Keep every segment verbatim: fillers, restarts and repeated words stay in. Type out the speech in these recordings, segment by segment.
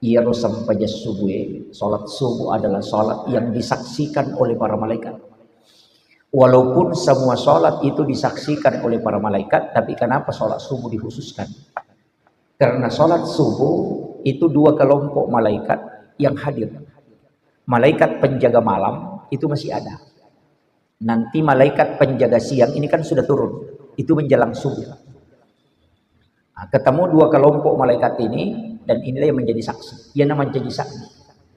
Iyaro sempajang subuh, eh, salat subuh adalah salat yang disaksikan oleh para malaikat. Walaupun semua salat itu disaksikan oleh para malaikat, tapi kenapa salat subuh dikhususkan? Karena salat subuh itu dua kelompok malaikat yang hadir. Malaikat penjaga malam itu masih ada. Nanti malaikat penjaga siang ini kan sudah turun. Itu menjelang subuh. Nah, ketemu dua kelompok malaikat ini, dan inilah yang menjadi saksi. Ia namanya menjadi saksi.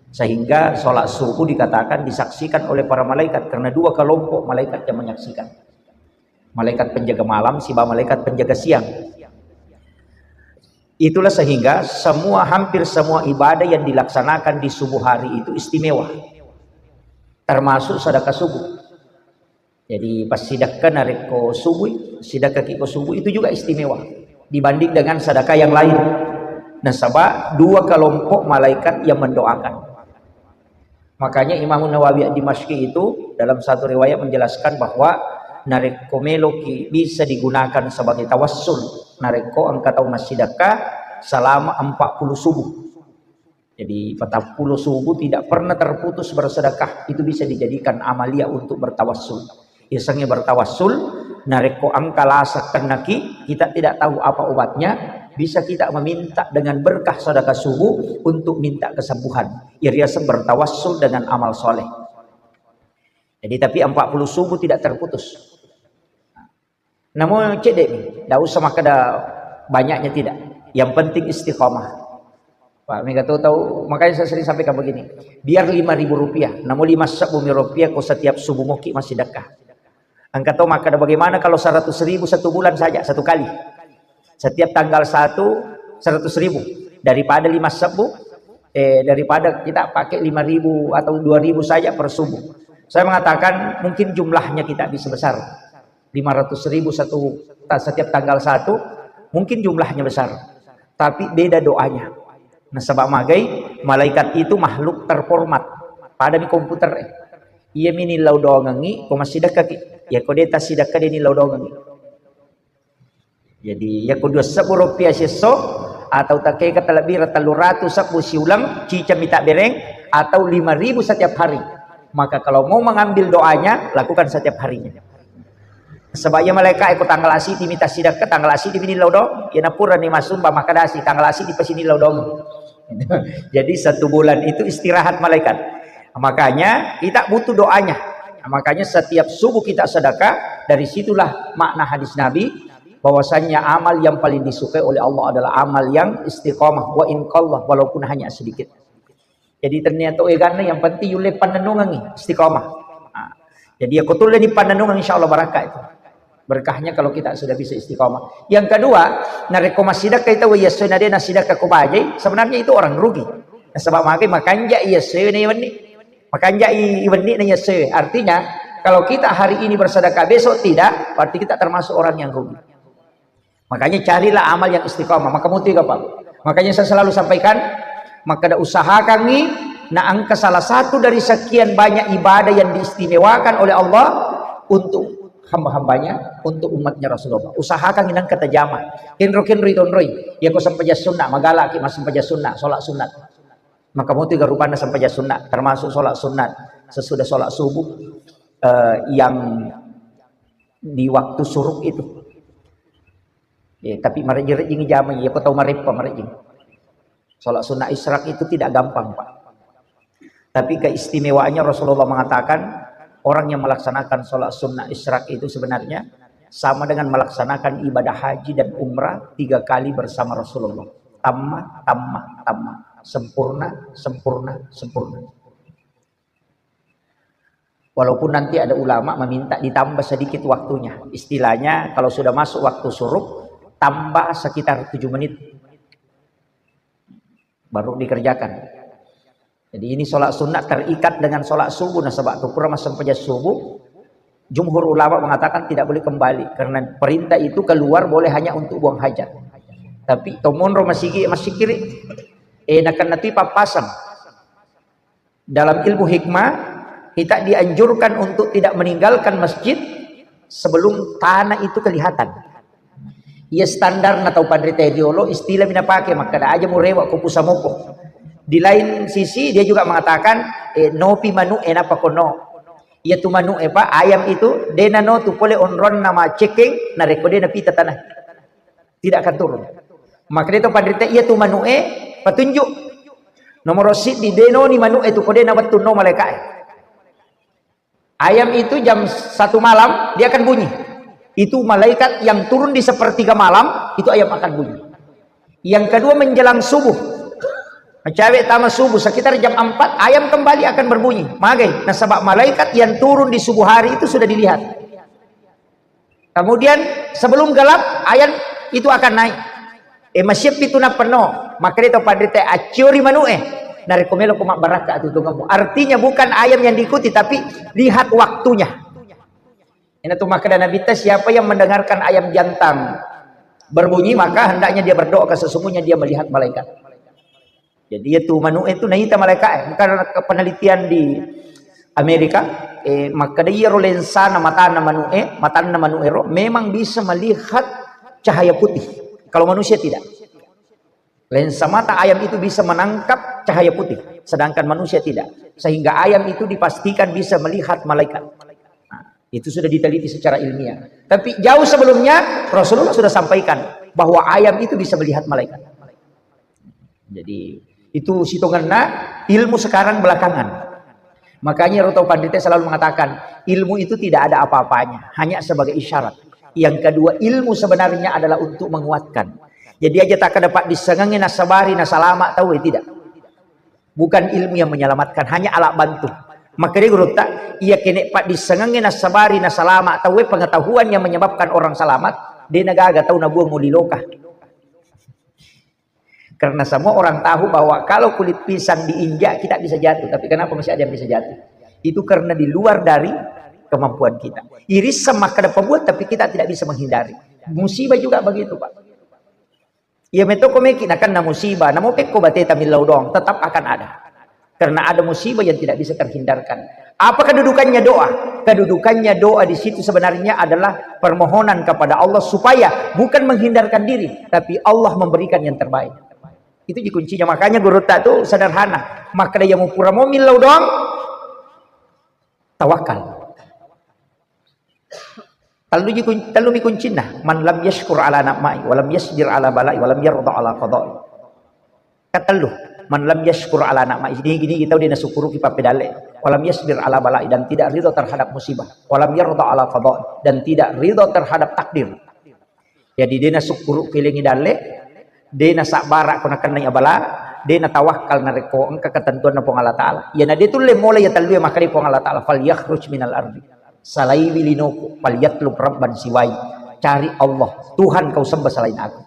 Sehingga sholat subuh dikatakan disaksikan oleh para malaikat karena dua kelompok malaikat yang menyaksikan. Malaikat penjaga malam, siba malaikat penjaga siang. Itulah sehingga semua, hampir semua ibadah yang dilaksanakan di subuh hari itu istimewa. Termasuk sedekah subuh. Jadi, pas sidekka narekko subuh, sidekka ki ko subuh, itu juga istimewa dibanding dengan sedekah yang lain. Nasaba dua kelompok malaikat yang mendoakan. Makanya Imam Nawawi Dimashqi itu dalam satu riwayat menjelaskan bahwa narekko meloki bisa digunakan sebagai tawassul, narekko engka tau massidekka selama empat puluh subuh. Jadi, patappulo subuh tidak pernah terputus bersedekah. Itu bisa dijadikan amalia untuk bertawassul. Isengnge bertawassul, narekko engka lasa kennaki, kita tidak tahu apa obatnya, bisa kita meminta dengan berkah sedekah subuh untuk minta kesembuhan. Iriaseng bertawassul dengan amal soleh. Jadi, tapi empat puluh subuh tidak terputus. Namo cedde'mi, ndak usah makkeda banyaknya, tidak. Yang penting istiqomah. Pak, mega to tau, makanya saya sering sampaikan begini, biar lima ribu rupiah, namo lima sebbu mi rupiah ko setiap subuh moki massidekka. Engka to makkeda, bagaimana kalau seratus ribu satu bulan saja, satu kali? Setiap tanggal satu, seratus ribu. Daripada lima sebbu, eh, daripada kita pakai lima ribu atau dua ribu saja per subuh. Saya mengatakan mungkin jumlahnya kita bisa besar. Lima ratus ribu satu, ta-, setiap tanggal satu, mungkin jumlahnya besar. Tapi beda doanya. Nasaba magai, malaikat itu makhluk terhormat. Padami komputer, eh. Iya mi nillau doangengi, ko massidekka ki. Ya ko de tassidekka de nillau doangengi. Jadi, ya ko dua sebbu rupiah siesso, atau takeka talebbi ra tellu ratu sebbu siuleng, ciceng mi tabbereng, atau lima ribu setiap hari. Maka kalau mau mengambil doanya, lakukan setiap harinya. Sebab iya malaika e ko tanggal asidi mi tassidekka, tanggal asidi mi nillau doang, iya napurani massumba makkadasi tanggal asidi pasi nillau doang. Jadi satu bulan itu istirahat malaikat. Makanya kita butuh doanya. Makanya setiap subuh kita sedekah, dari situlah makna hadis Nabi, bahwasanya amal yang paling disukai oleh Allah adalah amal yang istiqomah, wa in qalla, walaupun hanya sedikit. Jadi ternyata eganna yang penting yulle pannennungengi istiqomah. Nah, jadi ya kutulle ni pannennungeng, insya Allah barakah itu. Berkahnya kalau kita sudah bisa istiqomah. Yang kedua, narekko massidekka itu, iya sena de nassidekka ko bajai, sebenarnya itu orang rugi. Nasaba magai makanja iya sewe na iwenni. Makanja i-, iwenni na iya sewe. Artinya, kalau kita hari ini bersedekah, besok tidak, berarti kita termasuk orang yang rugi. Makanya carilah amal yang istiqomah. Maka mutu ga, Pak. Makanya saya selalu sampaikan, maka usahakangi na engka salah satu dari sekian banyak ibadah yang diistimewakan oleh Allah untuk hamba-hambanya, untuk umatnya Rasulullah. Usahakangi nang kata jama. Kenro-kenro itonroi. Ya ko sempajang sunnah, magalaki mas sempajang sunnah, sholat sunat. Maka mutu ga rupanna sempajang sunnah, termasuk sholat sunat sesudah sholat subuh, eh, yang di waktu syuruk itu. Ya, tapi marejjing-rejjing jama, ya, ko tau mareppa marejjing. Sholat sunnah isyraq itu tidak gampang, Pak. Tapi keistimewaannya Rasulullah mengatakan, orang yang melaksanakan sholat sunnah isyraq itu sebenarnya sama dengan melaksanakan ibadah haji dan umrah tiga kali bersama Rasulullah. Tamma, tamma, tamma. Sempurna, sempurna, sempurna. Walaupun nanti ada ulama meminta ditambah sedikit waktunya. Istilahnya, kalau sudah masuk waktu syuruk, tambah sekitar tujuh menit. Baru dikerjakan. Jadi ini sholat sunnah terikat dengan sholat subuh. Nasaba tu pura massempajang subuh, jumhur ulama mengatakan tidak boleh kembali. Karena perintah itu keluar boleh hanya untuk buang hajat. Tapi to monro masigi, masikiri, eh, nakenna tu pappasang. Dalam ilmu hikmah, kita dianjurkan untuk tidak meninggalkan masjid sebelum tanah itu kelihatan. Iya standar na tau panrita riolo, istilah mina pake, makkeda aja murewa ko pusamoko. Di lain sisi, dia juga mengatakan, eh, nopi manu e nappa kono. Iya tu manu e, Pak, ayam itu, dena no tu pole onronna macekeng, narekko dena pita tanah. Tidak akan turun. Maka dia tu panrita, iya tu manu e, petunjuk. Nomor siddi, deno ni manu e tu kode na wettu no malaika e. Ayam itu jam satu malam, dia akan bunyi. Itu malaikat yang turun di sepertiga malam, itu ayam akan bunyi. Yang kedua, menjelang subuh. Mencawe tama subuh, sekitar jam empat, ayam kembali akan berbunyi. Magai, nasaba malaikat yang turun di subuh hari itu sudah dilihat. Kemudian, sebelum gelap, ayam itu akan naik. Eh, masih pitu nappa no. Makanya tau panrita, acciori manu e. Narekko melo ko mabbarakka atutungemmu. Artinya, bukan ayam yang diikuti, tapi lihat waktunya. Ini tu makkeda Nabi ta, siapa yang mendengarkan ayam jantan berbunyi, maka hendaknya dia berdoa, ke sesungguhnya dia melihat malaikat. Jadi, iya tu manu e tu naita malaika e. Karena ke-, penelitian di Amerika, eh, makkeda iyaro lensana matanna manu e, matanna manu ero memang bisa melihat cahaya putih. Kalau manusia tidak. Lensa mata ayam itu bisa menangkap cahaya putih, sedangkan manusia tidak. Sehingga ayam itu dipastikan bisa melihat malaikat. Nah, itu sudah diteliti secara ilmiah. Tapi jauh sebelumnya, Rasulullah sudah sampaikan bahwa ayam itu bisa melihat malaikat. Jadi, itu sitongenna ilmu sekarang belakangan. Makanya Roto Pandita selalu mengatakan, ilmu itu tidak ada apa-apanya, hanya sebagai isyarat. Yang kedua, ilmu sebenarnya adalah untuk menguatkan. Jadi aja tak dapat disengengi nasabari, nasalama tahu, eh, tidak. Bukan ilmu yang menyelamatkan, hanya alat bantu. Makanya guru tak, iya kene pak disengengi nasabari, nasalama tahu, eh, pengetahuan yang menyebabkan orang selamat, de nagaga tahu nabuang uli loka. Karena semua orang tahu bahwa kalau kulit pisang diinjak, kita bisa jatuh. Tapi kenapa masih ada yang bisa jatuh? Itu karena di luar dari kemampuan kita. Iris sama kada pembuat, tapi kita tidak bisa menghindari. Musibah juga begitu, Pak. Iya metoko meki nakenna musibah, namo pekko bateta millau doang, tetap akan ada. Karena ada musibah yang tidak bisa terhindarkan. Apa kedudukannya doa? Kedudukannya doa di situ sebenarnya adalah permohonan kepada Allah supaya bukan menghindarkan diri, tapi Allah memberikan yang terbaik. Itu ji kuncinya. Makanya guru tak tuh sederhana. Maka dia mau pura mau millau doang, tawakal. Tellu ji kun-, tellu mi kuncinna. Man lam yashkur ala na'mai, wa lam yasbir ala balai, wa lam yarda ala qadai. Katellu, man lam yashkur ala na'mai. Ini gini kita udah nasukuru ki papedalle. Wa lam yasbir ala balai, dan tidak ridho terhadap musibah. Wa lam yarda ala qadai, dan tidak ridho terhadap takdir. Jadi dena sukkuru kelengi dalle, dena sabbara ko nakennai abala, dena tawakkal narekko engka ketentuanna Puang Allah Ta'ala. Iyana de tulle mola iya tellu e makkeda Puang Allah Ta'ala, "Fal yakhruj minal ardi." Salaiwi linoku, "Fal yatlub rabban siwai." Cari Allah, Tuhan kau sembah selain aku.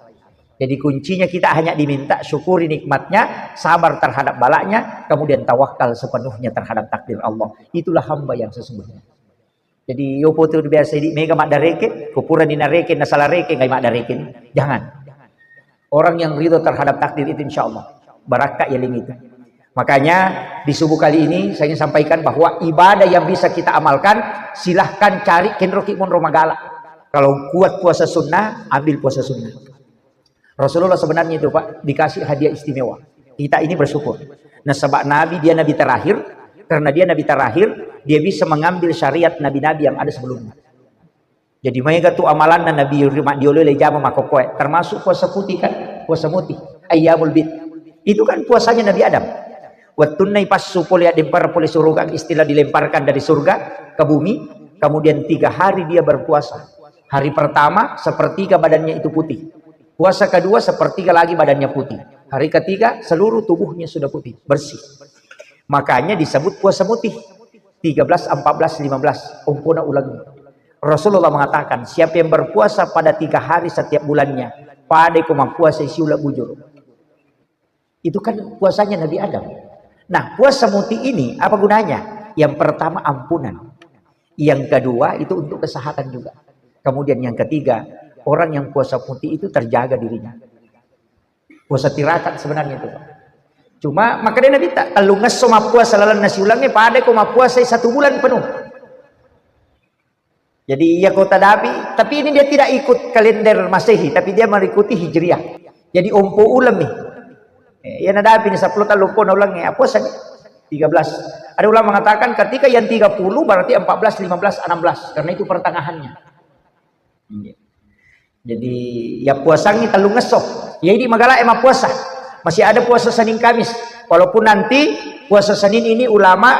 Jadi kuncinya kita hanya diminta syukuri nikmatnya, sabar terhadap balanya, kemudian tawakal sepenuhnya terhadap takdir Allah. Itulah hamba yang sesungguhnya. Jadi, yopo tu biasa di mega maddareke, kupurani nareke, nasala reke, ngai maddareke. Jangan. Orang yang ridho terhadap takdir itu insya Allah barakka yaling itu. Makanya di subuh kali ini saya ingin sampaikan bahwa ibadah yang bisa kita amalkan, silahkan cari kenroki monro magala. Kalau kuat puasa sunnah, ambil puasa sunnah. Rasulullah sebenarnya itu, Pak, dikasih hadiah istimewa. Kita ini bersyukur. Nasaba Nabi, dia Nabi terakhir, karena dia Nabi terakhir, dia bisa mengambil syariat nabi-nabi yang ada sebelumnya. Jadi maega tu amalanna Nabi Ri-, Madiolo le jama makkokkoe, termasuk puasa putih kan, puasa mutih, ayyamul bid. Itu kan puasanya Nabi Adam. Wettunna ipassu pole, addempar pole suruga, istilah dilemparkan dari surga ke bumi, kemudian tiga hari dia berpuasa. Hari pertama, sepertiga badannya itu putih. Puasa kedua, sepertiga lagi badannya putih. Hari ketiga, seluruh tubuhnya sudah putih, bersih. Makanya disebut puasa putih. Tiga belas, empat belas, lima belas, ompona uleng. Rasulullah mengatakan, siapa yang berpuasa pada tiga hari setiap bulannya, pada ko mappuasa siula bujur. Itu kan puasanya Nabi Adam. Nah, puasa muti ini apa gunanya? Yang pertama ampunan. Yang kedua itu untuk kesehatan juga. Kemudian yang ketiga, orang yang puasa muti itu terjaga dirinya. Puasa tirakat sebenarnya itu, Pak. Cuma makanya Nabi tak tellu ngesso mappuasa lalenna siulangnge, pada ko mappuasa satu bulan penuh. Jadi iya kota Dabi, tapi ini dia tidak ikut kalender Masehi, tapi dia mengikuti Hijriah. Jadi ompo ulemi. Eh, iya nadapi ni seppulo tallu po naulengnge, puasa ni tiga belas. Ada ulama mengatakan ketika yang tiga puluh berarti empat belas, lima belas, enam belas, karena itu pertengahannya. Iya. Jadi, ya puasangi tellung esso. Ya idi magala e mappuasa. Masih ada puasa Senin Kamis. Walaupun nanti puasa Senin ini ulama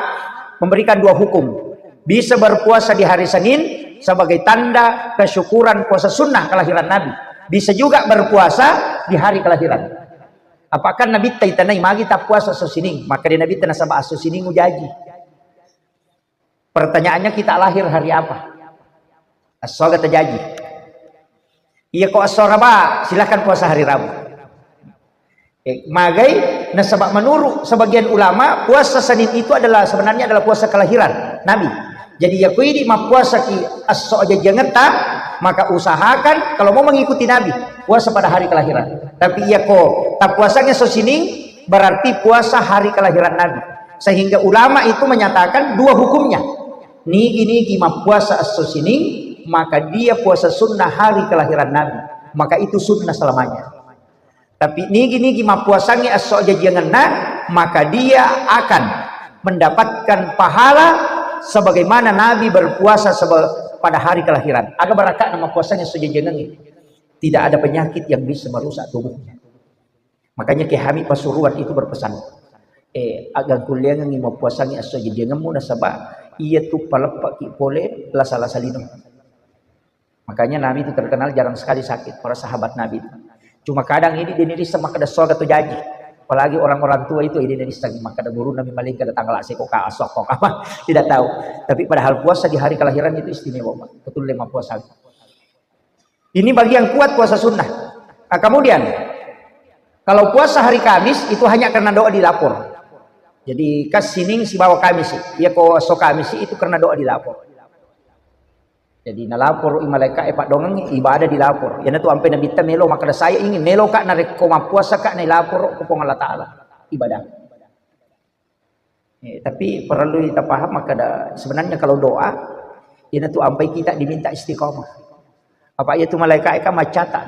memberikan dua hukum. Bisa berpuasa di hari Senin sebagai tanda kesyukuran puasa sunnah kelahiran Nabi. Bisa juga berpuasa di hari kelahiran. Apakah Nabi taitanai magi tak puasa esso Senin? Maka dia Nabi nasaba esso Senin ujaji. Pertanyaannya, kita lahir hari apa? Esso aga tajaji. Iya ko esso Raba, silahkan puasa hari Rabu. Eh, magai, nasaba menurut sebagian ulama, puasa Senin itu adalah sebenarnya adalah puasa kelahiran Nabi. Jadi ya ko idi mappuasa ki esso ajajiangetta, maka usahakan kalau mau mengikuti Nabi, puasa pada hari kelahiran. Tapi iya ko tak puasa esso Senin, berarti puasa hari kelahiran Nabi. Sehingga ulama itu menyatakan dua hukumnya. Nigi-nigi mappuasa esso Senin, maka dia puasa sunnah hari kelahiran Nabi. Maka itu sunnah selamanya. Tapi nigi-nigi mappuasangi esso ajajiangenna, maka dia akan mendapatkan pahala sebagaimana Nabi berpuasa sebe-, pada hari kelahiran. Aga baraka'na mappuasangi esso ajajiangengnge. Tidak ada penyakit yang bisa merusak tubuhnya. Makanya Kiai Hamid Pasuruan itu berpesan, eh, agangkulliangengngi mappuasangi esso ajajiangemmu nasaba iya tu paleppaki pole lasa-lasa lino. Makanya Nabi itu terkenal jarang sekali sakit, para sahabat Nabi itu. Cuma kadang ini dia nirissa makkeda esso aga to jaji. Apalagi orang-orang tua itu ini nirissa makkeda guru Nabi malingka datang lah seko ka esso ko apa. Tidak tahu. Tapi padahal puasa di hari kelahiran itu istimewa, Pak. Betul lima puasa. Ini bagi yang kuat puasa sunnah. Nah, kemudian kalau puasa hari Kamis itu hanya karena doa dilapor. Jadi kas Senin sibawa Kamis, iya ko esso Kamis itu karena doa dilapor. Jadi nalapor i malaikat e paddongeng ibadah dilapor. Iyanatu ampe Nabitta melo makkeda saya ingin melo ka narekko mappuasa ka nailapor ko Puang Allah Taala ibadah. Eh, tapi perlu kita paham, maka ada, sebenarnya kalau doa, itu ampai kita diminta istiqomah. Apa itu malaikat kan mencatat.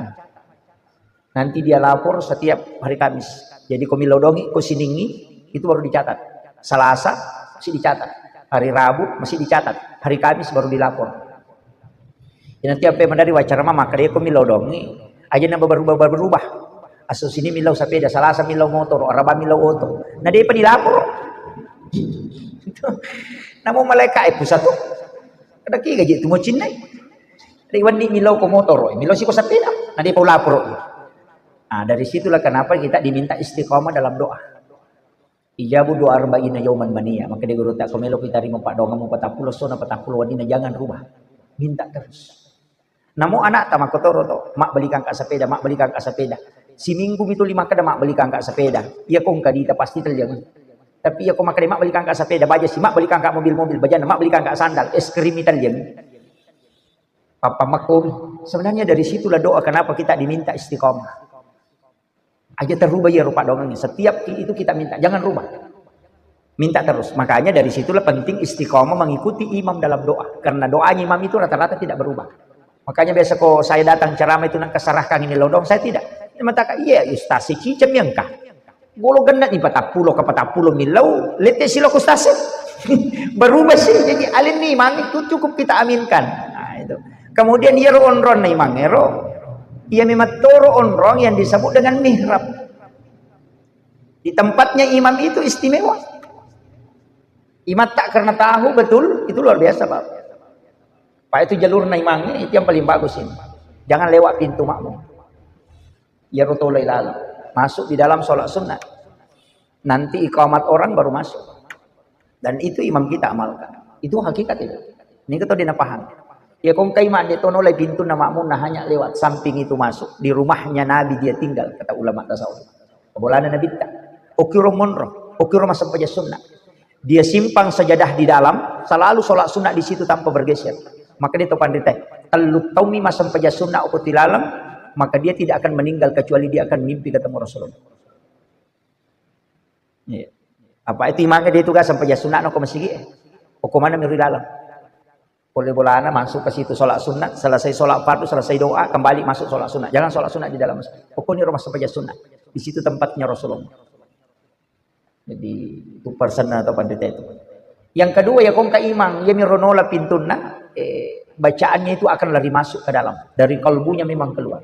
Nanti dia lapor setiap hari Kamis. Jadi ko milodongi, ko siningi, itu baru dicatat. Selasa masih dicatat. Hari Rabu masih dicatat. Hari Kamis baru dilapor. Ya, nanti apa yang menjadi wacana mah, maka dia ko milodongi. Aja nambah berubah-berubah. Aso Senin millau sepeda, Salasa millau motor, Araba millau oto. Na depa dilapor. Namo malaikat e pusat tu. Kada kiga je tu mocinna. Dari wani millau ko motor, millau siko sepeda. Na depa ulapor. Nah, dari situlah kenapa kita diminta istiqomah dalam doa. Ijabu doa arba'ina yauman mania. Maka dia guru tak ko melo kita rima padongamu patappulo sona patappulo wanina, jangan rubah. Minta terus. Namo anak ta makkotoro to, "Mak, belikan ka sepeda, Mak, belikan ka sepeda." Siminggu mi tuli makkeda, "Mak, belikan ka sepeda." Iya ko engka dita pasti telliang. Tapi iya ko makkeda, "Mak, belikan ka sepeda," baja si, "Mak, belikan ka mobil-mobil," bajana, "Mak, belikan ka sandal," es krim mi telliang. Papa makkomi. Sebenarnya dari situlah doa kenapa kita diminta istiqomah. Aja terubah ya rupa doangnya. Setiap ki-, itu kita minta, jangan rubah. Minta terus. Makanya dari situlah penting istiqomah mengikuti imam dalam doa. Karena doanya imam itu rata-rata tidak berubah. Makanya biasa ko saya datang ceramah itu nak kesarahkan ini lodong, saya tidak. Dia mengatakan, "Iya, Ustaz, si cicem yang kah? Bolo genna ni patappulo ke patappulo milau, lete silo ko Ustaz." Berubah sih, jadi alim ni imam itu cukup kita aminkan. Nah, itu. Kemudian iyaro onrong na imangngero, iya memang toro onrong yang disebut dengan mihrab. Di tempatnya imam itu istimewa. Imam tak karena tahu betul, itu luar biasa, Pak. Pak, itu jalur na imangnya, itu yang paling bagus ini. Jangan lewat pintu makmum. Iyaro tolai lalu. Masuk di dalam sholat sunnah. Nanti iqamat orang baru masuk. Dan itu imam kita amalkan. Itu hakikat itu. Ini kita dia paham. Ya kong kai mande tono lai pintu nama makmum, nah hanya lewat samping itu masuk. Di rumahnya Nabi dia tinggal, kata ulama tasawuf. Bolana Nabi ta. Okiro monro, okiro masampaja sunnah. Dia simpang sajadah di dalam, selalu sholat sunnah di situ tanpa bergeser. Maka dia tahu pandita, tellu taumi masampaja sunnah okko tilalang, maka dia tidak akan meninggal kecuali dia akan mimpi ketemu Rasulullah. Iya. Apa itu imangnya dia tugas sampai sunat no ko masigi. Pokok mana miri dalam. Boleh bolana masuk ke situ sholat sunat, selesai sholat fardu, selesai doa, kembali masuk sholat sunat. Jangan sholat sunat di dalam masjid. Pokoknya rumah sampai sunat. Di situ tempatnya Rasulullah. Jadi itu persen atau pendeta itu. Yang kedua, ya kongka imang, ya mironola pintunna, eh, bacaannya itu akan lari masuk ke dalam. Dari kalbunya memang keluar.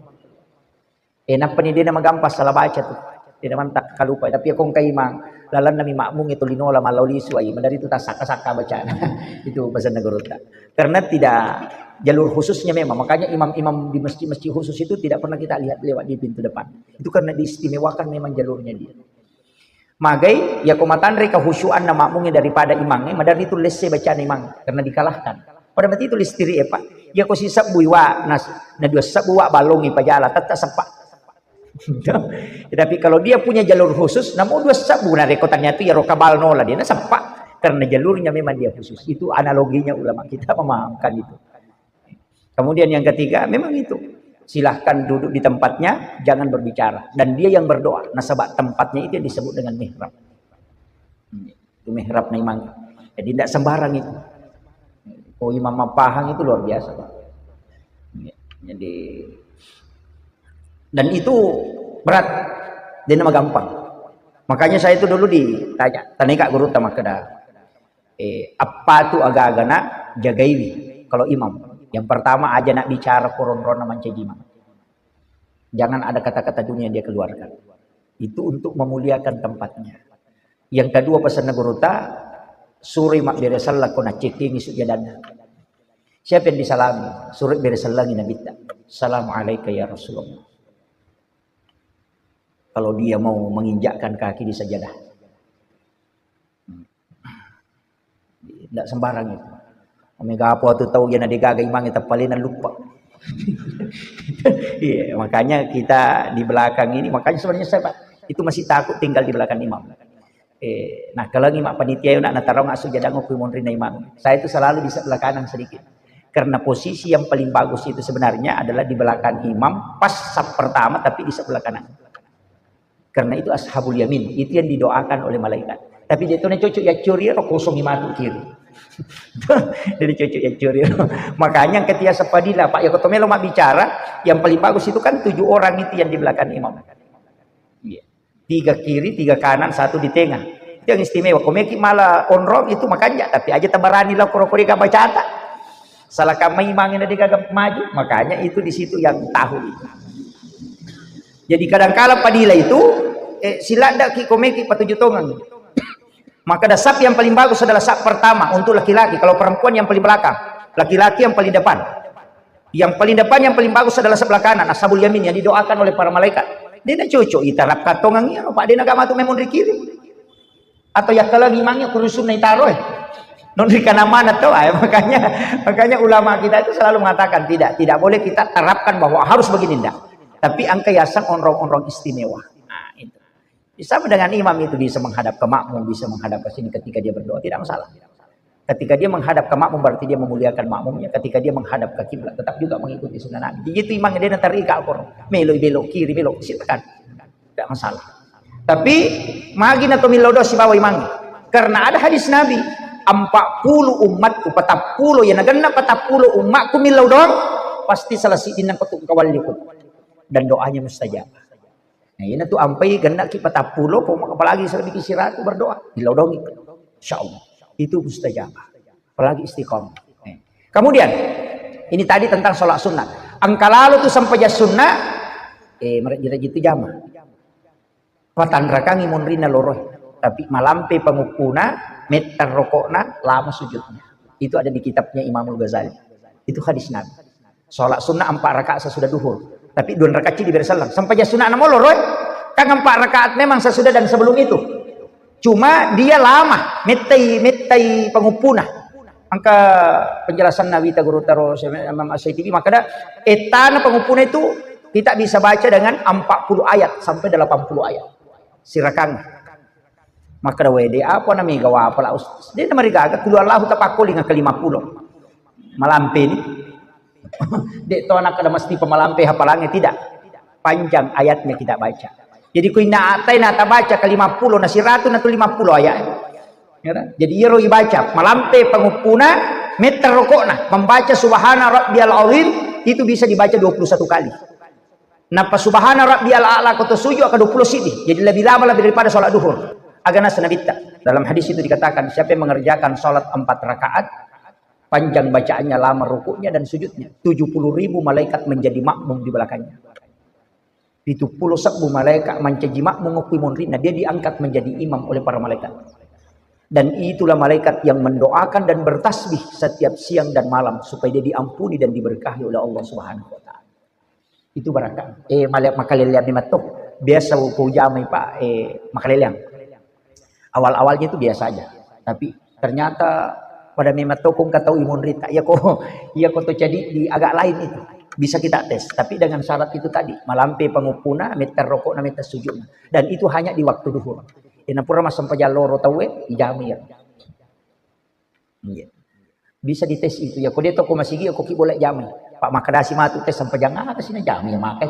Eh, nappa ni dia nama gampang salah baca tuh. Dia nama tak kalupa. Tapi ya kongka imang, lalanna mi makmum itu linola malau lisu ai. Madari itu tak saka-saka bacaan. Itu pesan negara. Karena tidak jalur khususnya memang. Makanya imam-imam di masjid-masjid khusus itu tidak pernah kita lihat lewat di pintu depan. Itu karena diistimewakan memang jalurnya dia. Magai, yako matanre kehusyuanna makmungnge daripada imangnge, maderri tu lesse bacana imang, karena dikalahkan. Pada mati itu listiri, eh, Pak. Yako sisebbui wa, nas-, na dua sebbu wa balongi pajala, tetta seppa. Tapi kalau dia punya jalur khusus, namu dua sebbu, na reko tanya tu yaro kabal nola dia, na seppa. Karena jalurnya memang dia khusus. Itu analoginya ulama kita memahamkan itu. Kemudian yang ketiga, memang itu. Silahkan duduk di tempatnya, jangan berbicara. Dan dia yang berdoa. Nasaba tempatnya itu yang disebut dengan mihrab. Itu mihrab memang. Jadi tidak sembarang itu. Oh, imam Pahang itu luar biasa, Pak. Jadi, dan itu berat. Dia nama gampang. Makanya saya itu dulu ditanya, tanya Kak Guru Tama Keda. Eh, apa tu aga-agana jagaiwi kalau imam. Yang pertama, aja nak bicara koron-rona mancaji imam. Jangan ada kata-kata dunia yang dia keluarkan. Itu untuk memuliakan tempatnya. Yang kedua, pesan guru ta, suri mabbere sella ko naccekingi sujadana. Siapa yang disalami? Suri bere sellangi Nabi ta. Assalamualaikum ya Rasulullah. Kalau dia mau menginjakkan kaki di sajadah. Tidak sembarang itu. Mega apa tu tahu yana degaga imang tapalena lupa. Iya, makanya kita di belakang ini, makanya sebenarnya saya, Pak, itu masih takut tinggal di belakang imam. Eh, nah, kalau imam panitia nak natarong asu jadang aku monrina imam. Saya itu selalu di sebelah kanan sedikit. Karena posisi yang paling bagus itu sebenarnya adalah di belakang imam, pas saf pertama tapi di sebelah kanan. Karena itu ashabul yamin, itu yang didoakan oleh malaikat. Tapi dia itu cocok ya curi, kosong matu kiri. Jadi cocok ya curi. Makanya ketika sepadila, Pak, ya kotomelo mak bicara, yang paling bagus itu kan tujuh orang itu yang di belakang imam. Iya. Tiga kiri, tiga kanan, satu di tengah. Itu yang istimewa. Komeki malah onrong itu makanya, tapi aja tabarani lah koro-koro bacata. Salah kamai mangina dia gagal maju, makanya itu di situ yang tahu itu. Jadi kadangkala padila itu, eh, siladdaki komeki patuju tongang. Maka dasar yang paling bagus adalah saf pertama untuk laki-laki. Kalau perempuan yang paling belakang, laki-laki yang paling depan. Yang paling depan, yang paling bagus adalah sebelah kanan, ashabul yamin yang didoakan oleh para malaikat. Dia nak cocok, ita rap katongang iya, Pak, dia nak matu memang di kiri. Atau ya kalau memangnya kurusun naik taruh, eh. Non di kanan mana tuh, eh? Makanya, makanya ulama kita itu selalu mengatakan tidak, tidak boleh kita terapkan bahwa harus begini, enggak. Tapi angka yasang onrong-onrong istimewa. Nah, itu. Sama dengan imam itu bisa menghadap ke makmum, bisa menghadap ke sini ketika dia berdoa, tidak masalah. Ketika dia menghadap ke makmum, berarti dia memuliakan makmumnya. Ketika dia menghadap ke kiblat, tetap juga mengikuti sunnah Nabi. Jadi itu imam dia nanti ikal kor. Melo belok kiri, belok, silakan. Tidak masalah. Tapi magi na to millau doang sibawa imang. Karena ada hadis Nabi, empat puluh umatku, patappulo, ya nagenna patappulo umatku millau doang, pasti salah siddinna petu kawalliku. Dan doanya mustajab. Nah, ini tuh ampai genna ki patappulo, apalagi selebih siratu berdoa, millau doang. Insya Allah. Itu mustajab. Apalagi istiqomah. Eh. Kemudian, ini tadi tentang sholat sunnah. Engka lalo tu sempajang sunnah, eh, merejit-rejit tu jama. Patanrakangi monrinna loroe. Tapi malampe panguppuna, metta rokokna, lama sujudnya. Itu ada di kitabnya Imamul Ghazali. Itu hadis Nabi. Sholat sunnah empat rakaat sesudah duhur. Tapi dua rakaat di bere sellang. Sempajang sunnah namo loroe. Kan empat rakaat memang sesudah dan sebelum itu. Cuma dia lama, mettai, mettai panguppuna. Engka penjelasan Nabi ta guru taro Imam Asy-Syafi'i, maka da, etana panguppuna itu kita bisa baca dengan empat puluh ayat sampai delapan puluh ayat. Sirakang. Maka da wede apa namanya gawa apa lah Ustaz. Dia nama rigaga kulu Allahu tapakkoling ke lima puluh. Malampe ni. Dek to anak ada mesti pemalampe hafalannya, tidak. Panjang ayatnya kita baca. Jadi ku inna atai na tabaca ke lima puluh, na siratu na tu lima puluh ayat. Ya kan? Jadi iyaro ibaca malampe panguppuna, metta rokokna, membaca subhana rabbiyal azim itu bisa dibaca dua puluh satu kali. Nappa subhana rabbiyal a'la ko to sujud aka dua puluh siddi. Jadi lebih lama lebih daripada sholat duhur. Aga nasa Nabitta. Dalam hadis itu dikatakan, siapa yang mengerjakan sholat empat rakaat, panjang bacaannya, lama rukuknya dan sujudnya, tujuh puluh ribu malaikat menjadi makmum di belakangnya. Pitu puluh sebbu malaikat mancaji makmum okko imonrinna, dia diangkat menjadi imam oleh para malaikat. Dan itulah malaikat yang mendoakan dan bertasbih setiap siang dan malam supaya dia diampuni dan diberkahi oleh Allah Subhanahu wa Ta'ala. Itu barakka. Eh, male-, makaleleang memang to. Biasa ko jamai, Pak, eh, makaleleang. Awal-awalnya itu biasa aja. Tapi ternyata pada memang to kong katau imonrita. Iya ko, iya ko to jadi di agak lain itu. Bisa kita tes. Tapi dengan syarat itu tadi, malampe panguppuna, meter rokokna, meter sujudna. Dan itu hanya di waktu duhur. Ina pura massempajang loro tauwe, ijamai ya. Iya. Bisa dites itu ya. Ko de to ko masigi, ko ki boleh jamai. Pak, makkadasi matu tes sempajang aga sih na jamai ya makai.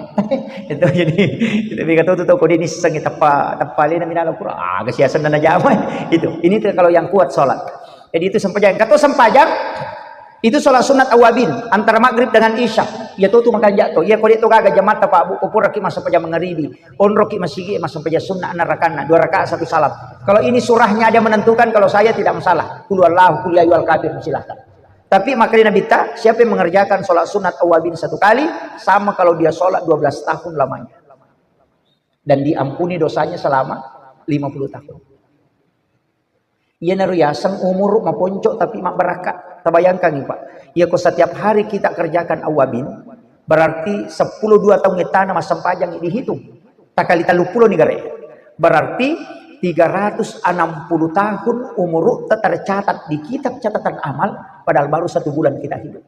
Itu jadi, kita bika to, to, ko de nisseng teppa, teppa lena minala pura. Aga sih asenna na jamai. Itu. Ini tuh kalau yang kuat sholat. Jadi itu sempajang. Kato sempajang, itu sholat sunat awabin antara maghrib dengan isya. Ya to tu makanja to. Iya ko de to gaga jamatta, Pak, Bu, ko pura ki massempajang mangaribi. Onroki masigi, massempajang sunnah, enam rakaat, dua rakaat satu salam. Kalau ini surahnya ada menentukan, kalau saya tidak masalah. Qul huwallahu, qul ya ayyuhal kafirun, silahkan. Tapi makanya Nabi ta, siapa yang mengerjakan sholat sunat awabin satu kali, sama kalau dia sholat dua belas tahun lamanya. Dan diampuni dosanya selama lima puluh tahun. Iyanaro yaseng umuru maponco tapi mabbarakka. Tabayangkangi, Pak. Iya ko setiap hari kita kerjakan awabin, berarti sepuluh dua tahun ettana massempajang dihitung. Takali tellu puluh ni gare. Berarti tiga ratus enam puluh tahun umurutta tercatat di kitab catatan amal, padahal baru satu bulan kita hidup.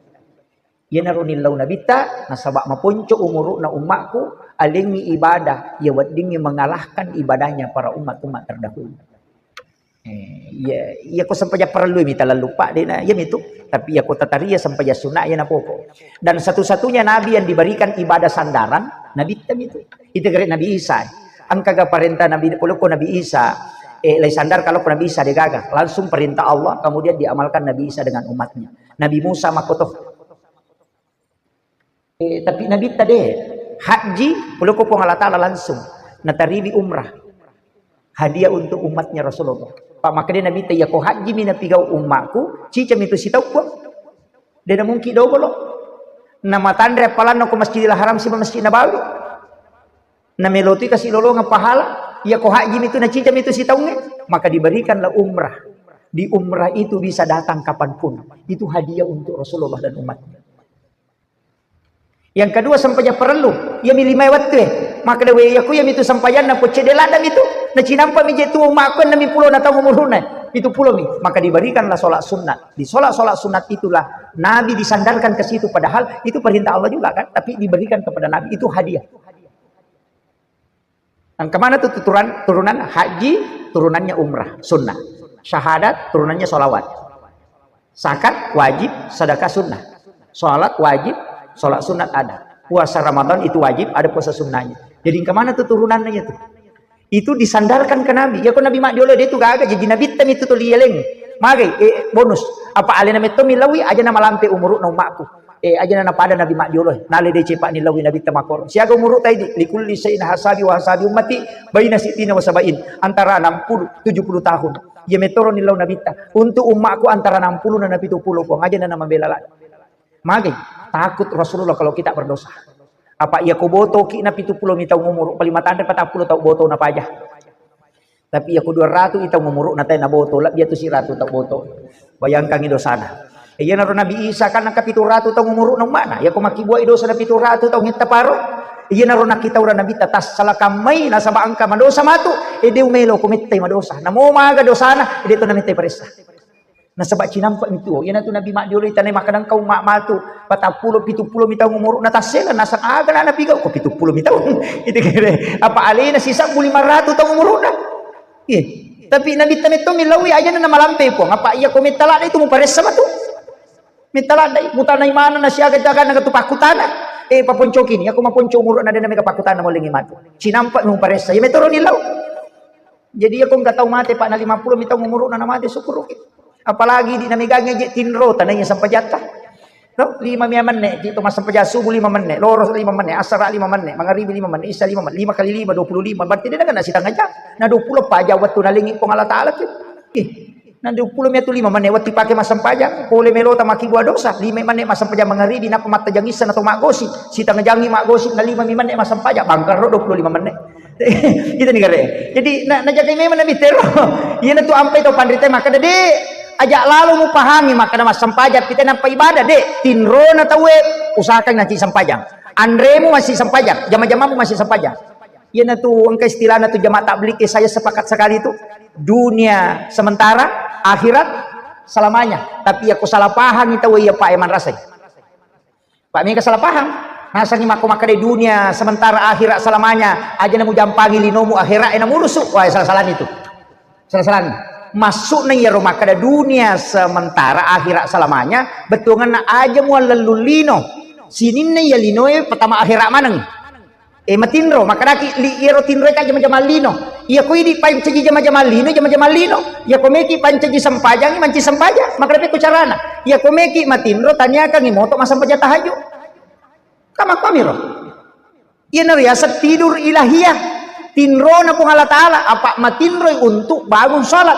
Iyanaro nillau Nabitta, nasaba maponco umuru'na ummakku, alengngi ibadah, iya weddingngi mengalahkan ibadahnya para umat-umat terdahulu. Eh, iya, iya ko sempajang parellui mita lallupa, dena, iya mitu. Tapi iya ko tataria sempajang sunna, iya napoko. Dan satu-satunya nabi yang diberikan ibadah sandaran, Nabitta mitu. Itu gare Nabi Isa. Engkaga parenta Nabi, poloko Nabi Isa, eh, lai sandar kalau Nabi Isa degaga. Langsung perintah Allah, kemudian diamalkan Nabi Isa dengan umatnya. Nabi Musa makoto. Eh, tapi Nabitta de, haji, puloko Puang Allah Ta'ala langsung nataribi umrah. Hadiah untuk umatnya Rasulullah. Pak, makanya Nabitta, iya ko haji mi napigau ummaku, cica mi tu sitau, Puang. De na mungkin dobolo. Namatanre appalanna ko Masjidil Haram siba Masjid Nabawi. Namelotui kasi lolongeng pahala, iya ko haji mi tu nacica mi tu sitaungnge, maka diberikanlah umrah. Di umrah itu bisa datang kapanpun. Itu hadiah untuk Rasulullah dan umatnya. Yang kedua, sempajang parellu, iya mi limae wettue. Maka dewe iya ku iya mi tu sempajanna ko cedde ladda mi tu. Nacinampa mi je tu ummaku enam pulo na taung umuruna. Itu pulo mi. Maka diberikanlah sholat sunat. Di sholat-sholat sunat itulah Nabi disandarkan ke situ. Padahal itu perintah Allah juga kan. Tapi diberikan kepada Nabi. Itu hadiah. Engka mana tu tuturan, turunan haji, turunannya umrah, sunnah. Syahadat, turunannya sholawat. Zakat wajib, sedekah sunnah. Sholat wajib, sholat sunat ada. Puasa Ramadan itu wajib, ada puasa sunnahnya. Jadi engka mana tu turunannya itu? Itu disandarkan ke Nabi. Ya ko Nabi mak diolo dia tu gaga, jadi Nabi tem itu tu lieleng. Magai, eh, bonus. Apa alena metto milawi aja na malampe umuruna ummaku. Eh, aja na napada Nabi mak diolo. Nale de cepa ni lawi Nabi temakor. Siaga umuru taidi, likulli syai'in hasabi wa hasabi ummati baina sittina wa sabain. Antara enam puluh, tujuh puluh tahun. Iya metoro ni lau Nabi ta. Untuk ummaku antara enam puluh na pitu puluh, Puang, aja na mabela la. Magi, takut Rasulullah kalau kita berdosa. Apa iya ko boto ki na pitu puluh mi taung umuru, paling matandre patang puluh tau boto na paja. Tapi iya ko dua ratu i taung umuru na tai na boto, lebbi atu siratu tau boto. Bayangkangi dosana. Iyanaro Nabi Isa kan engka pitu ratu taung umuru na ummana. Iya ko makkibuai dosa na pitu ratu taung etta paro. Iyanaro nakkitaura Nabi ta tassalakan mai nasaba engka madosa matu. Ede umelo ko mettai madosa. Namo maga dosana, ede to na mettai paressa. Nasaba cinampa mi tuo, iyanatu Nabi maddiolo itanai makkadang kau ma-, matu patappulo, pituppulo mi taung umuru na tassela, nasang aga na napigau ko pituppulo mi taung. Itu kira apa alena sisabbu lima ratu taung umuruna. Iya. Tapi Nabi tametto mi lawi aja na malampe Puang. Apa iya ko metta ladda itu muparessa matu. Metta ladda mutanai mana na siaga jaga na tu pakkutana. Eh, paponcoki ni, aku maponco umuru na dena mega pakkutana molengi matu. Cinampa mi muparessa. Iya metoro ni lau. Jadi iya ko engka tau mate, Pak, na lima puluh mi taung umuruna na mate, syukuruki. Apalagi di namegangngi je tinro, tanaiya sempajatta. To, lima mia menne, ki to massempajang subuh lima menne, loro lima menne, asara lima menne, mangaribi lima menne, isya lima menne, lima kali lima, dua puluh lima, berarti de' nakenna sitengah jang. Na dua puluh empat jang wettu nalengi Puang Allah Ta'ala tu. Ih, na dua puluh mia tu lima menne wettu pake massempajang, pole melota makkibua dosa, lima menne massempajang mangaribi, nappa mattajang isya na to maggosi, sitengah jangi maggosi, na lima mi menne massempajang, bangkaro dua puluh lima menne. Kita ni gare. Jadi, na, najagai memang Nabi tero. Iyana tu ampai to panrita makkeda, "De', aja' lalo mupahangi makkeda massempajang pite nappa ibadah, de'. Tinrona tauwe, usahakan nanti sempajang. Anremu masih sempajang, jama-jamamu masih sempajang." Iyana tu engka istilahna tu jamaah tabligh, saya sepakat sekali tu. Dunia sementara, akhirat selamanya. Tapi iya ko salah pahangi tauwe iya, Pak, e, manrasai. Pak, mega salah paham. Nasengi makko makkeda dunia sementara, akhirat selamanya. Aja' namujampangi linomu, akhirat e namurusu. Wah, salah-salah itu. Salah-salah. Maksudna iyaro makkeda dunia sementara, akhirat selamanya, bettuanna aja' muallellung lino. Sininna iya linoe pertama akhirat maneng. E, matinro, makkedaki, li-, iyaro tinroe ka jama-jama lino. Iya ko idi pancaji jama-jama lino, jama-jama lino. Iya ko meki pancaji sempajangi, manci sempajang. Makkeda pekko carana. Iya ko meki matinro, taniakangi moto massempajang tahajud. Kamakuamiro. Iyana riaseng tidur ilahiyah. Tinrona Puang Allah Ta'ala, apa matinroi untuk bangun salat.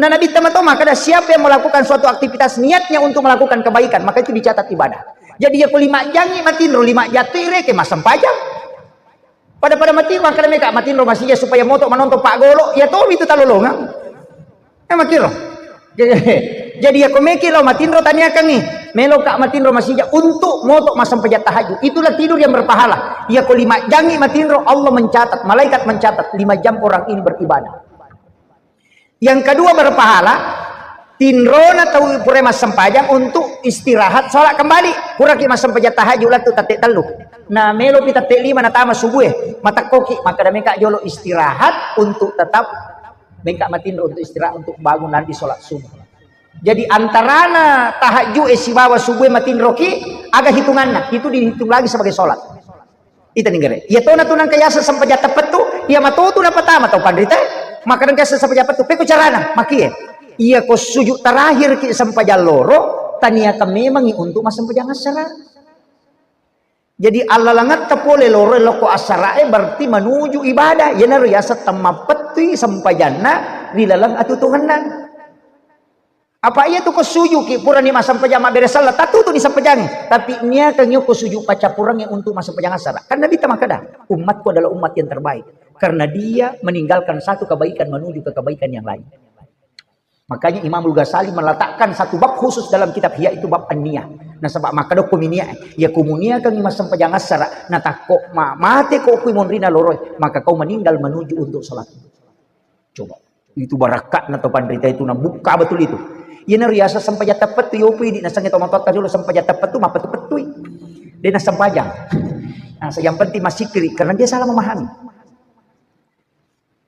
Nah, Nabi tama to makkeda, siapa yang melakukan suatu aktivitas niatnya untuk melakukan kebaikan, maka itu dicatat ibadah. Jadi, iya ko lima jangi matinro, lima jang tu ireke massempajang. Pada-pada mati, makkeda meka matinro masija supaya moto manonton paggolo, iya tomi tu talolongang. Eh, makkiro. Jadi, iya ko meki lao matinro, taniakangi. Meloka matinro masija untuk moto massempajang tahajud. Itulah tidur yang berpahala. Iya ko lima jangi matinro, Allah mencatat, malaikat mencatat, lima jam orang ini beribadah. Yang kedua berpahala, tinrona tau pura massempajang untuk istirahat, sholat kembali. Puraki massempajang tahajud, lettu tette tellu. Nah, melopi tette lima natama subuh e. Matekkoki, makkeda meka jolo istirahat untuk tetap, meka matinro untuk istirahat, untuk bangun nanti sholat subuh. Jadi antarana tahajud e sibawa subuh e matinroki, aga hitunganna? Itu dihitung lagi sebagai sholat. Ita ninggere. Iya tona tu nangka yaseng sempajang tappettu, iya matotu napatama tau panrita. Maka nangka yaseng sempajang tappettu, pekko carana? Makie. Iya ko sujud terakhir ki sempajang loro, taniakan memangi untuk massempajang assara. Jadi allalangetta pole loro lokko assara e berarti menuju ibadah. Iyanaro yaseng temmappettui sempajanna ri laleng atutuhenna. Apa iya tu ko sujuki purani massempajang mabbere sella, tatutuni sempajangnge. Tapi niakangi ko sujud paccappurengnge untuk massempajang assara. Kan Nabi ta makkeda, "Umatku adalah umat yang terbaik karena dia meninggalkan satu kebaikan menuju ke kebaikan yang lain." Makanya Imamul Ghazali meletakkan satu bab khusus dalam kitab Ihya, itu bab an-niyah. Nasaba makkeda ko mi niat, iya ko muniakangi massempajang assara, natakko ma-, mate ko kui monrina loroe, maka kau meninggal menuju untuk salat. Coba. Itu barakka'na to panrita itu, nabukka betul itu. Iyana riaseng sempajang tappettu, yopi di nasengnge to matoatta riolo sempajang tappettu, mappettu-pettui. De' nassempajang. Nah, yang penting massikkiri karena dia salah memahami.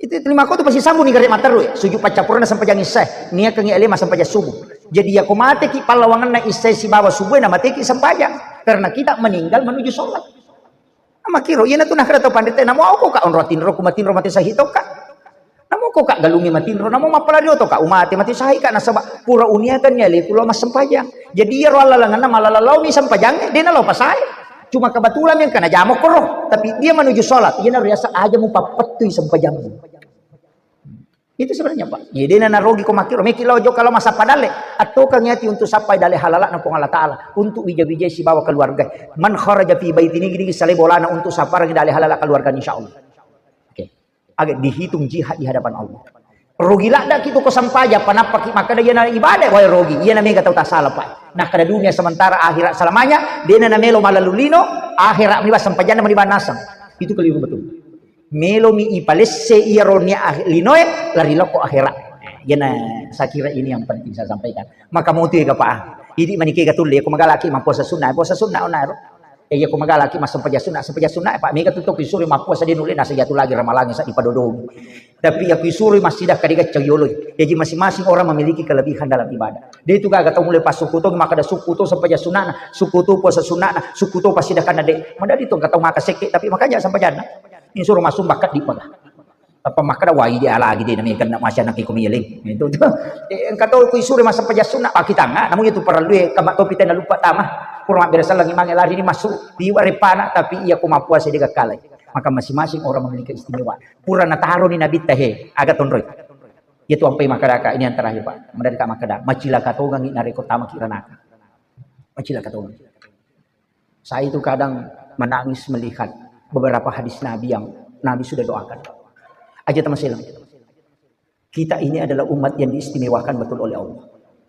Itu, itu lima ko tu pasti sambung ni gare matteru ya. Sujud paccappurenna sempajang isya, niakangi ale massempajang subuh. Jadi iya ko mateki pallawangenna isya sibawa subuh, na mateki sempajang. Karena kita meninggal menuju sholat. Makkiro, iyana tu nakkeda to panrita, namo okko ka onro tinro ku matinro mate sahi to ka. Namo okko ka galungi matinro, namo mappalario to ka umate mate sahi ka, nasaba pura uniakanni aleku lao massempajang. Jadi iyaro allalengenna malalalao mi sempajang, de' nalao pasae. Cuma kebetulan mi engka najama koro, tapi dia menuju sholat, iyana riaseng aja mupappettui sempajangmu. Itu sebenarnya, Pak. Iya, de' na narogi ko makkiro. Meki lao jokka lao massappa dalle. Attokangi ati untuk sappai dalle halala'na Puang Allah Ta'ala. Untuk wija-wijai sibawa keluarga. Man kharaja fi baiti, nigi-nigi salai bolana untuk sapparangi dalle halala keluarga, insya Allah. Oke. Aga dihitung jihad di hadapan Allah. Rogi ladda ki tu ko sempajang, panappaki makkeda iyana ibadah, wai rogi. Iyana mega tau tasala, Pak. Nakkeda dunia sementara, akhirat selamanya, de' na namelo malalung lino, akhirat meniba sempajanna meniba naseng. Itu keliru betul. Melomi ipalesse iyaro nia ah-, linoe, lari lokko akhirat. Iyana saya kira ini yang penting saya sampaikan. Maka mutu ega pa. Idi manike ga tulle, ko magalaki mappuasa sunnah, puasa sunnah onaro. Eh, iya ko magalaki massempajang sunnah, sempajang sunnah, Pak, mega tu to isuro mappuasa de' nulle nasa jatu lagi ramalangi sa dipadodong. Tapi iya ko isuro massida kade gacca yoloi. Jadi masing-masing orang memiliki kelebihan dalam ibadah. De' tu gaga tau mulle passukku to makkeda sukku to sempajang sunnahna, sukku to puasa sunnahna, sukku to passidakanna de'. Madadi tu engka tau maka sekke tapi makanya sempajanna. Insuro massumba keddi paga. Apa makkeda wai dia lagi de' nami kena masya nak iko mieleng. Itu tu. Eh, engka to ku isuro massempajang sunnah, pakitangnga, namun itu perlu e, kama topi tena lupa tama. Pura mabbere selleng imangnge lari ni massu, liwa reppana, tapi iya ko mappuasa de gakkalai. Maka masing-masing orang memiliki keistimewaan. Pura nataroni nabitta he, aga tonroi. Iya tu ampai makkadaka, ini yang terakhir, Pak. Mendadak makkada, macilaka tongangi nareko tamaki ranaka. Macilaka tongangi. Saya itu kadang menangis melihat beberapa hadis Nabi yang Nabi sudah doakan. Aja teman selang. Kita ini adalah umat yang diistimewakan betul oleh Allah.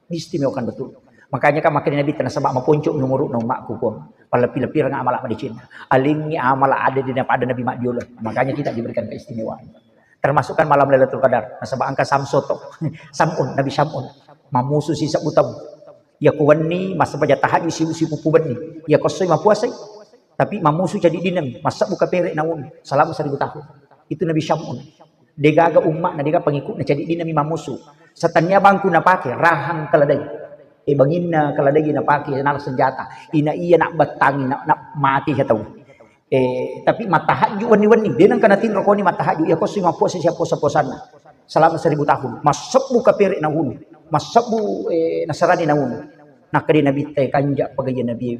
Diistimewakan betul. Makanya kan makkeda Nabitta, nasaba maponco mi umuruna ummakku, Puang. Palepi-lepireng amala madecenna. Alingi amala ada di pada Nabi maddiolo. Makanya kita diberikan keistimewaan. Termasuk kan malam Lailatul Qadar. Nasaba engka samsoto. Samun, Nabi Samun. Mamusu si sebbu taung. Iya ko wenni, massempajang tahajud si, si pupu benni. Iya ko essoi mapuasai. Tapi mamusu cadi dinami, massebbu kapere naunu. Selama seribu tahun. Itu Nabi Samun. Degaga umma na dega pengikutna, cadi dinami mamusu. Setannia bangku napake, rahang keledai. Eh, banginna keledai napake, nala senjata. Ina iya nak bettangi, nak, nak mati ya tau. Eh, tapi matahajju wenni-wenni, de nengka natinro koni matahajju, iya ko si mapuasa siap puasa-puasanna. Selama seribu tahun, massebbu kapere naunu, massebbu, eh, nasarani naunu. Nakkeda Nabitta, kanja pegaya Nabi.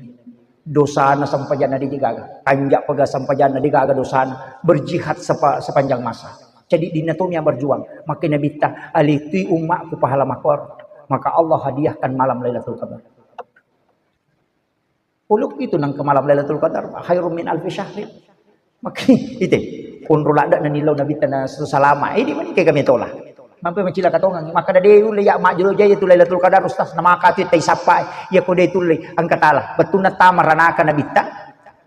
Dosana sampajanna de gaga. Kanja pega sampajanna de gaga dosana. Berjihad sepa-, sepanjang masa. Jadi dina to mia berjuang. Maka Nabitta, alitui ummaku pahala makor. Maka Allah hadiahkan malam Lailatul Qadar. Uluk itu nang ke malam Lailatul Qadar, khairun min alfi syahrin. Maka ite, kunru ladda na nilau Nabitta na salama. Ini mani kega metola. Mampe macilaka tongang. Maka de ulle ya majjolo jaya tu Lailatul Qadar, Ustaz. Namaka tu tai sappa. Ya ko de tulle angkatala. Bettunna tama ranaka Nabitta.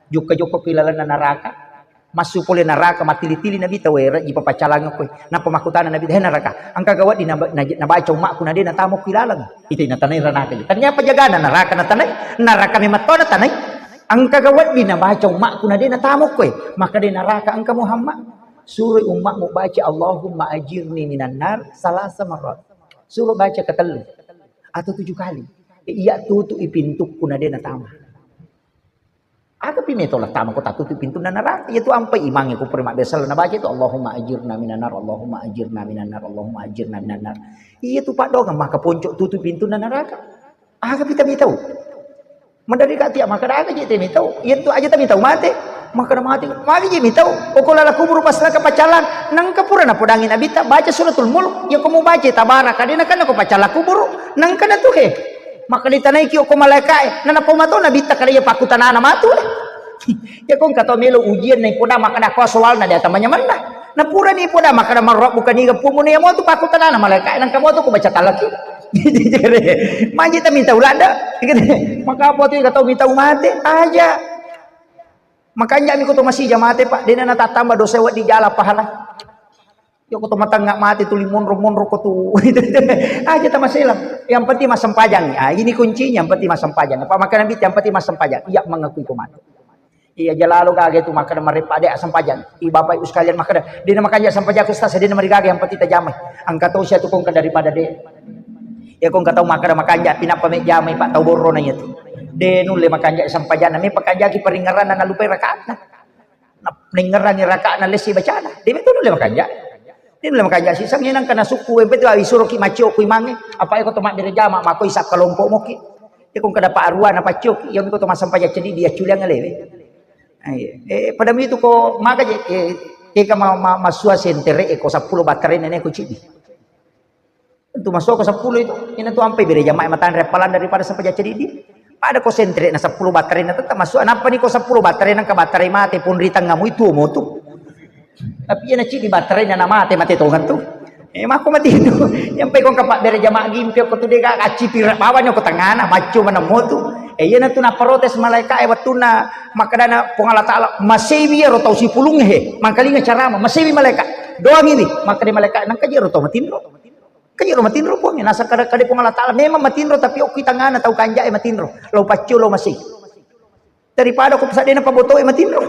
Jukka-jukka ku ilalenna naraka. Massu pole naraka, matili-tili Nabitta, wera ji papacalang koe. Nappa makkutana Nabitta, "He naraka, engka gawedding naba-, naj-, nabaca ummakku na de natamo ku ilaleng?" Ite natanai ranaka. Tania apa jagana naraka natanai? Naraka memang to natanai. Engka gawedding nabaca ummakku na de natamo koe. Maka de naraka, engka Muhammad. Suroi ummakmu baca Allahumma ajirni minan nar salasa marrat. Suruh baca ketellu atau tujuh kali. Iya tutu'i pintukku na de natama. Aga pi meto la tama ko tatutu pintunna naraka. Iya tu ampai imangnge ku pura mabbere selleng nabaca itu, "Allahumma ajirna minan nar, Allahumma ajirna minan nar, Allahumma ajirna minan nar." Iya tu paddoangeng maka ponco tutu pintunna naraka. Aga pi tamitau. Maderri ka tia maka daga je tamitau. Iya tu aja tamitau mate. Maka mate. Magi je mitau. Oko lala kuburu pas laka pacalang. Nangka pura napodangi Nabitta baca suratul mulk. Iya ko mubaca tabaraka de nakanna ko pacala kuburu. Nangka na tu he. Maka ditanaiki okko malaekae, nanappa mato Nabitta kada iya pakkutanana matu. Ya ko engka to melo ujian nai poda maka da ko soalna de atamanya manna. Na purani poda maka da marrabbuka niga pumu ne motu pakkutanana malaekae nangka motu ko baca talaki. Maji ta minta ulada. Maka apa tu ka tau minta umate aja. Makanja mi ko to masija mate, Pak, dena natattamba dosa wedding jala pahala. Iya ko to matengnga mate tuli monro-monro ko tu. Aja tamaselang. Yang penting massempajang. Ah, ini kuncinya, yang penting massempajang. Apa makan Nabi, yang penting massempajang. Iya mengakui ko mate. Iya jalalo gaga tu makan marepa de sempajang. I Bapak Ibu sekalian makan. Dia makan ja sempajang ustaz, dia marigaga yang penting tajamai. Angkat to sia tu kongka daripada de. Iya kongka tau makan makanja pinapa me jamai Pak tau borro na iya tu. De nulle makanja sempajang. Me pakanjaki paringeranna nalupai rakaatna. Na-, naingngerangi raka'na lesi bacana. Demi tu nulle makanja. Dia nulle makanja sisang ngenang kana sukku, empe tu awi suroki maccio ku imangnge. Apa eko to mabbere jama, mako isa kelompok moki. Eko kada pa arua na paccio ki, yang iko to masampaja cedi dia culiang lewe. Ayo. Eh, pada itu ko maka je, eh, eka ma-, ma-, masua sentere eko seppulo baterai nene ko cidi. Tentu masuk ke sepuluh itu. Ini tu ampai bere jamaah matan repalan daripada sampai jadi di. Pada ko sentre na sepuluh baterai na tetap masuk. Napa ni ko sepuluh baterai nang ke baterai mate pun ri tengah mu itu motu. Tapi iya na cidi baterai na mate, mate tongan tu. Eh, mako mati itu. Yang pai kong kapak bere jamaah gimpi ko tu dega kacipi bawa ni ko tengah na macu mana motu. Eh, iya na tu na protes malaikat eh, waktu na makadana Puang Allah Ta'ala masewi ya rotau sipulung he. Mangkalinga carama masewi malaikat. Doang ini. Maka di malaikat nang kaji rotau matinro. Kajiro matinro Puang, nasa kada-kada Puang Allah Ta'ala memang matinro, tapi okki tangana tau kanja'e matinro. Lo paccio lo masih. Daripada ko pesadena pabotoe matinro.